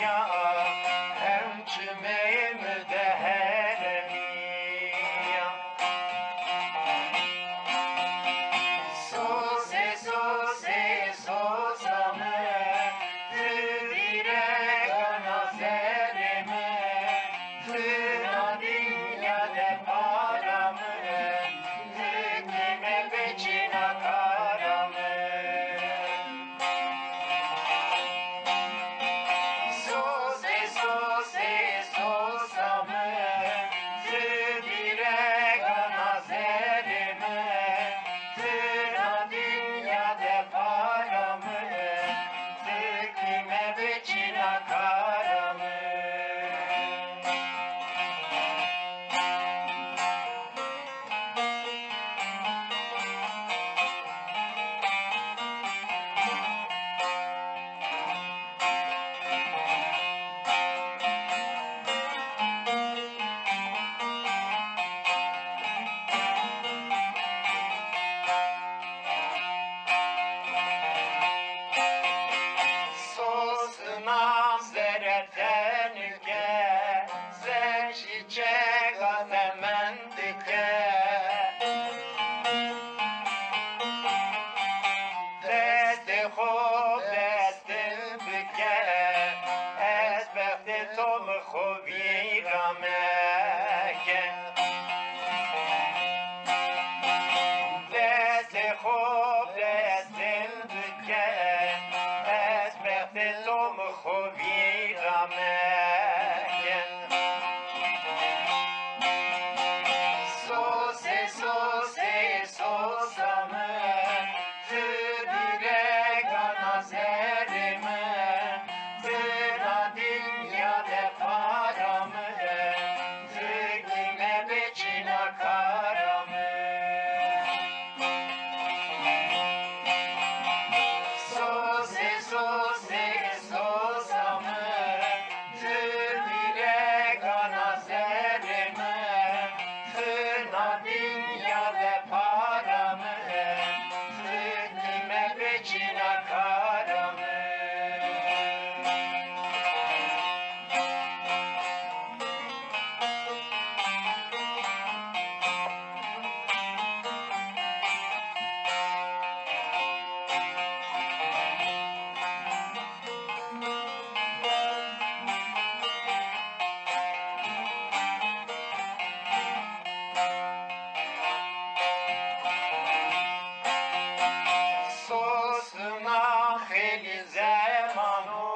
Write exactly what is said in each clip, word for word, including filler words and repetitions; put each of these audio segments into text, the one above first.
Ya, hem çimê mi de heremî ya. Sose, sose, sosa mi, ti vîrega nazerê mi, ti na dinya de para mi, ti qîme bê çîna kara mi. Sose, sose, sosa mi, ti vîrega nazerê mi, ti na dinya de para mi, ti qîme bê çîna kara mi. Sosnam zere tenike, se çîçega semendike. Destê xo destin bike, ez bextê to mi xo vîra meke. Destê xo destin bike, ez bextê to mi xo vîra meke. Sose, sose, sosa mi, ti vîrega nazerê mi, ti na dinya de para mi, ti qîme bê çîna kara mi. Sose, sose, sosa mi, ti vîrega nazerê mi, ti na dinya de para mi, ti qîme bê çîna kara mi. Sosna xêlî zeman o,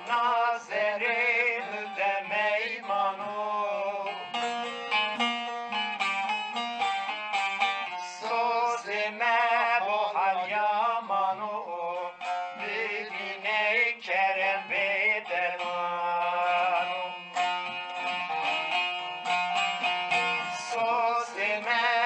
nazerê mi de meyman o. Sosê mebo hal yaman o, bibîney kerem bê derman o. Sosê me